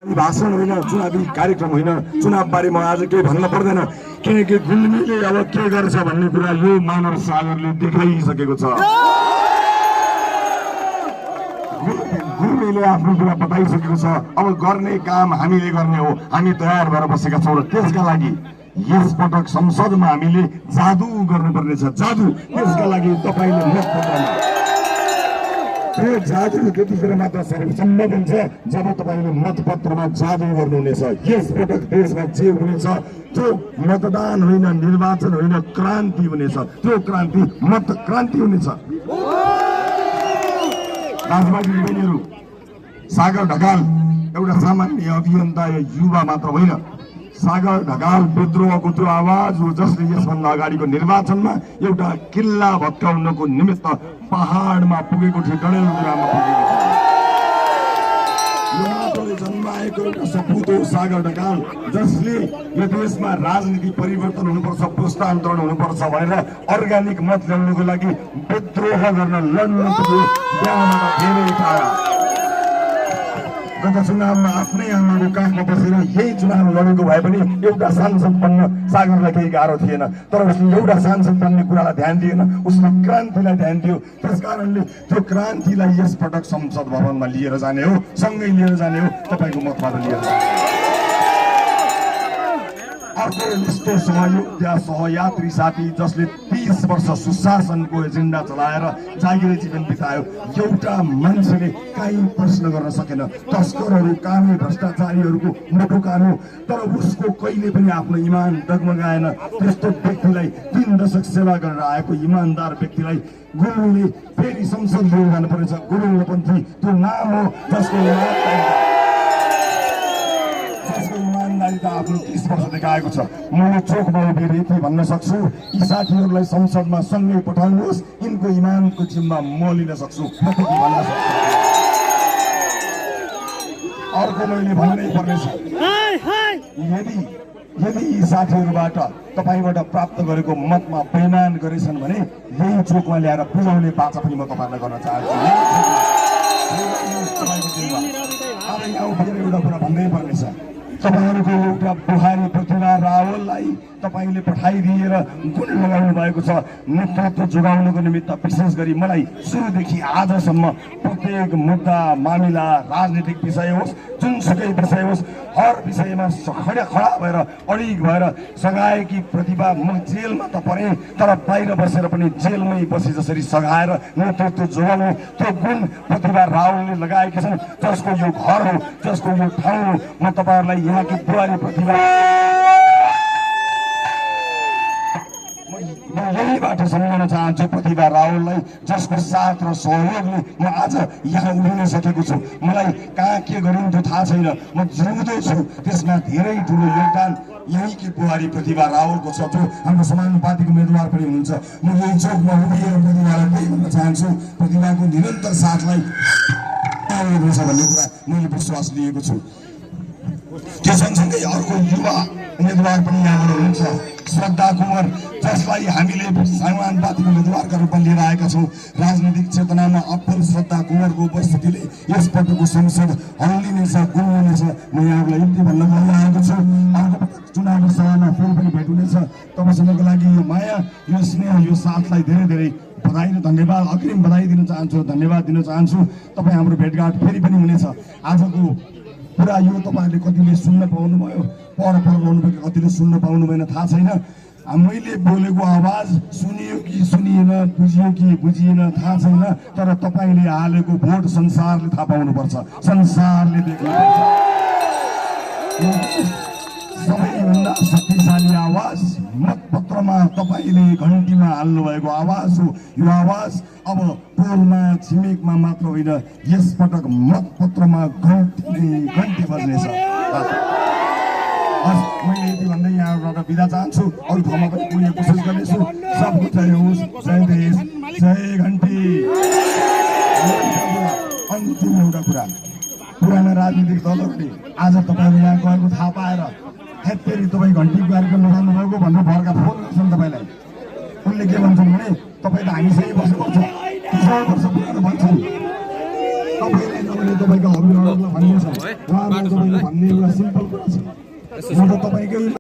भाषण होइन, चुनावी कार्यक्रम होइन, चुनाव बारेमा आज केही भन्न पर्दैन किनकि गुल्मीले अब के गर्छ भन्ने कुरा यो मानव सागरले देखाइसकेको छ। गुल्मीले आफ्नो कुरा बताइसकेको छ। अब गर्ने काम हामीले गर्ने हो, हामी तयार भएर बसेका छौँ र त्यसका लागि यस पटक संसदमा हामीले जादु गर्नुपर्नेछ। जादु त्यसका लागि तपाईले मतपत्रमा त्यो जादु त्यतिखेर मात्र सम्भव हुन्छ जब तपाईले मतपत्रमा जादु गर्नुहुनेछ। यस पटक देशमा जे हुनेछ त्यो मतदान होइन, निर्वाचन होइन, क्रान्ति हुनेछ। त्यो क्रान्ति मत क्रान्ति हुनेछ। दाजुभाइ दिदीबहिनीहरू, सागर ढकाल एउटा सामान्य अभियन्ता या युवा मात्र होइन। सागर ढकाल विद्रोहको त्यो आवाज हो जसले यसभन्दा अगाडिको निर्वाचनमा एउटा किल्ला भत्काउनको निमित्त पहाडमा पुगेको थियो, डडेलधुरामा पुगेको थियो। यो माटोले जन्माएको एउटा सपुत हो सागर ढकाल, जसले यो देशमा राजनीति परिवर्तन हुनुपर्छ, पुस्तान्तरण हुनुपर्छ भनेर अर्ग्यानिक मत ल्याउनको लागि विद्रोह गर्न लड्नु पुग्यो। धेरै टाढा गत चुनावमा आफ्नै आमाको काखमा बसेर यही चुनाव लडेको भए पनि एउटा सांसद बन्न सागरलाई केही गाह्रो थिएन। तर उसले एउटा सांसद बन्ने कुरालाई ध्यान दिएन, उसले क्रान्तिलाई ध्यान दियो। त्यस कारणले त्यो क्रान्तिलाई यस पटक संसद भवनमा लिएर जाने हो, सँगै लिएर जाने हो, तपाईँको मतबाट लिएर जाने हो। अर्को यस्तो सहयात्री साथी जसले 30 वर्ष सुशासनको एजेन्डा चलाएर जागिरे जीवन बितायो। एउटा मान्छेले काहीँ प्रश्न गर्न सकेन। तस्करहरू, कानुन भ्रष्टाचारीहरूको मुटु कानो, तर उसको कहिले पनि आफ्नो इमान डगमगाएन। त्यस्तो व्यक्तिलाई 3 दशक सेवा गरेर आएको इमान्दार व्यक्तिलाई गुरुङले फेरि संसद लिएर जानुपर्नेछ। गुरुङपन्थी त्यो नाम हो जसको इमानदारिता आफ्नो 30 वर्ष देखाएको छ। म चोकमा उभिएर यति भन्न सक्छु, यी साथीहरूलाई संसदमा सँगै पठाउनुहोस्, यिनको इमानको जिम्मा म लिन सक्छु, म त्यति भन्न सक्छु। अर्को मैले भन्नै पर्नेछ, यदि यी साथीहरूबाट तपाईँबाट प्राप्त गरेको मतमा बेइमान गरेछन् भने यही चोकमा ल्याएर पुर्याउने बाचा पनि म तपाईँलाई गर्न चाहन्छु। अब यहाँ उभिएर एउटा कुरा भन्नै पर्नेछ, तपाईहरूको एउटा बुहारी प्रतिभा रावललाई तपाईँले पठाइदिएर गुण लगाउनु भएको छ। नेतृत्व जोगाउनुको निमित्त विशेष गरी मलाई सुरुदेखि आजसम्म प्रत्येक मुद्दा, मामिला, राजनीतिक विषय होस्, जुनसुकै विषय होस्, हर विषयमा खडा भएर अडिग भएर सघाएकी प्रतिभा। म जेलमा त परेँ, तर बाहिर बसेर पनि जेलमै बसे जसरी सघाएर नेतृत्व जोगाउनु त्यो गुण प्रतिभा रावलले लगाएका छन्। जसको यो घर हो, जसको यो ठाउँ हो, म तपाईँहरूलाई यहाँकी बुहारी प्रतिभा यहीबाट सम्झाउन चाहन्छु। प्रतिभा रावललाई जसको साथ र सहयोगले म आज यहाँ उभिन सकेको छु। मलाई कहाँ के गरिन्थ्यो थाहा छैन, म जिउँदो छु, त्यसमा धेरै ठुलो योगदान यहीँकी बुहारी प्रतिभा रावलको छ, जो हाम्रो समानुपातिक उम्मेदवार पनि हुनुहुन्छ। म यही चोकमा उभिएर प्रतिभालाई त्यही भन्न चाहन्छु, प्रतिभाको निरन्तर साथलाई भन्ने कुरा मैले विश्वास लिएको छु। त्यो सँगसँगै अर्को युवा उम्मेदवार पनि यहाँ हुनुहुन्छ, श्रद्धा कुँवर, जसलाई हामीले समानुपातिक उम्मेदवारका रूपमा लिएर आएका छौँ। राजनीतिक चेतनामा अब्बल श्रद्धा कुँवरको उपस्थितिले यस पटकको संसद हल्लिनेछ, गुल्मिनेछ। म यहाँहरूलाई यति भन्न गइरहेको छु, अर्को पटक चुनावी सभामा फेरि पनि भेट हुनेछ। तपाईँसँगको लागि यो माया, यो स्नेह, यो साथलाई धेरै धेरै बधाई र धन्यवाद, अग्रिम बधाई दिन चाहन्छु, धन्यवाद दिन चाहन्छु। तपाईँ हाम्रो भेटघाट फेरि पनि हुनेछ। आजको कुरा यो तपाईँहरूले कतिले सुन्न पाउनुभयो, पर गर्नुभयो, कतिले सुन्न पाउनु भएन थाहा छैन। मैले बोलेको आवाज सुनियो कि सुनिएन, बुझियो कि बुझिएन थाहा छैन, तर तपाईँले हालेको भोट संसारले थाहा पाउनुपर्छ, संसारले देख्नुपर्छ। सबैभन्दा शक्तिशाली आवाज मतपत्रमा तपाईँले घन्टीमा हाल्नुभएको आवाज हो। यो आवाज अब टोलमा, छिमेकमा मात्र होइन, यस पटक मतपत्रमा घन्टी बज्नेछ। मैले यति भन्दै यहाँबाट बिदा चाहन्छु, अरू ठाउँमा पनि पुग्ने कोसिस गर्नेछु। सबको जय होस्, जय देश, जय घन्टी। अन्तिम एउटा कुरा, पुराना राजनीतिक दलहरूले आज तपाईँहरू यहाँ गएको थाहा पाएर फेरि तपाईँ घन्टीको कार्यक्रम लगाउनु भएको भनेर भर्खा फोन गर्छन् तपाईँलाई। उनले के भन्छन् भने तपाईँ त हामीसँगै बस्नुपर्छ, 30 वर्ष पुरानो भन्छन्। तपाईँले मैले तपाईँको अभिभावकलाई भन्ने छ, उहाँलाई तपाईँले भन्ने एउटा सिम्पल कुरा छ, म त तपाईँकै